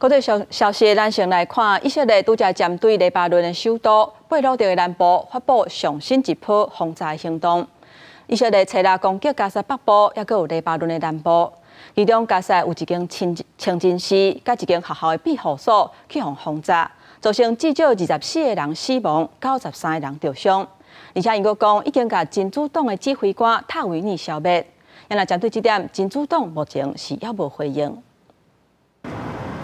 國際消消息，咱先來看以色列拄才針對黎巴嫩的首都貝魯特的南部發布上新一波轟炸行動。以色列初六攻擊加沙北部，抑閣有黎巴嫩的南部。其中加沙有一間清清真寺，佮一間學校的庇護所去予轟炸，造成至少24個人死亡，93個人著傷。而且𪜶閣講已經共真主黨的指揮官塔維爾消滅。若針對這點，真主黨目前是猶無回應。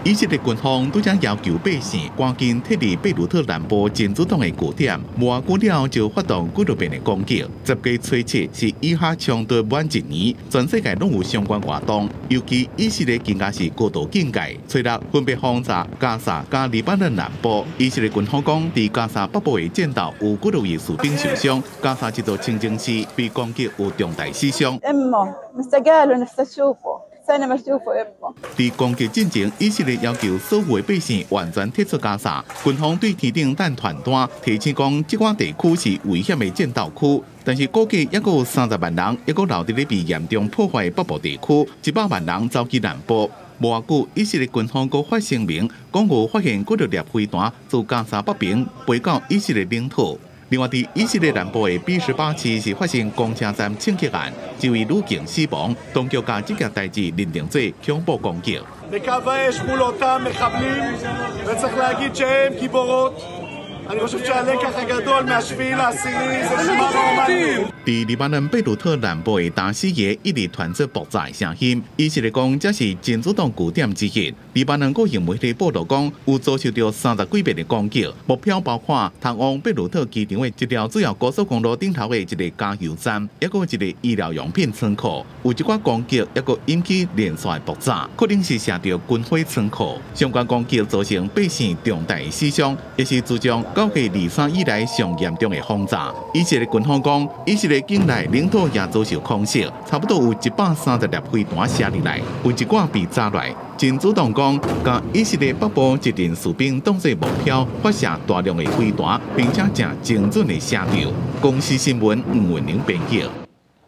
以色列軍方拄才要求百姓趕緊撤離貝魯特南部真主黨的據點，無偌久了就發動幾落遍的攻擊。10月初7是以哈衝突滿一年，全世界攏有相關活動，尤其以色列更加是高度警戒。初六分別轟炸加沙佮黎巴嫩南部。以色列軍方講，佇加沙北部的戰鬥有幾落位士兵受傷，加沙一座清真寺被攻擊有重大死傷。佇攻擊進前，以色列要求所有的百姓完全撤出加沙。軍方對天頂彈傳單，提醒講這寡地區是危險的戰鬥區。但是估計猶閣有30萬人，猶閣留佇咧被嚴重破壞的北部地區，100萬人走去南部。無偌久，以色列軍方閣發聲明，講有發現幾落粒飛彈自加沙北邊飛到以色列領土。另外，佇以色列南部的比士巴市是發生公車站槍擊案，一位女警死亡，當局共這件代誌認定做恐怖攻擊。 בקו האש מול אותם מחבלים, וצריך להגיד שהם גיבורות. אני חושב שהלקח הגדול מה-7 לעשירי זה שמה עמדנו. 佇黎巴嫩貝魯特南部的達希耶一直傳出爆炸聲音，以色列講這是真主黨據點之一。黎巴嫩國營媒體報道講，有遭受著30幾遍的攻擊，目標包括通往貝魯特機場的一條主要高速公路頂頭的一个加油站，抑閣一个醫療用品倉庫。有一寡攻擊，抑閣引起連續的爆炸，可能是射著軍火倉庫。相關攻擊造成百姓重大死傷，也是自從9月23以來上嚴重的轟炸。以色列軍方講，以色列境內領土也遭受空襲，差不多有130粒飛彈射入來，有一寡被炸落。真主黨講，共以色列北部一陣士兵當作目標，發射大量的飛彈，並且誠精準的射著。公視新聞吳文玲編輯。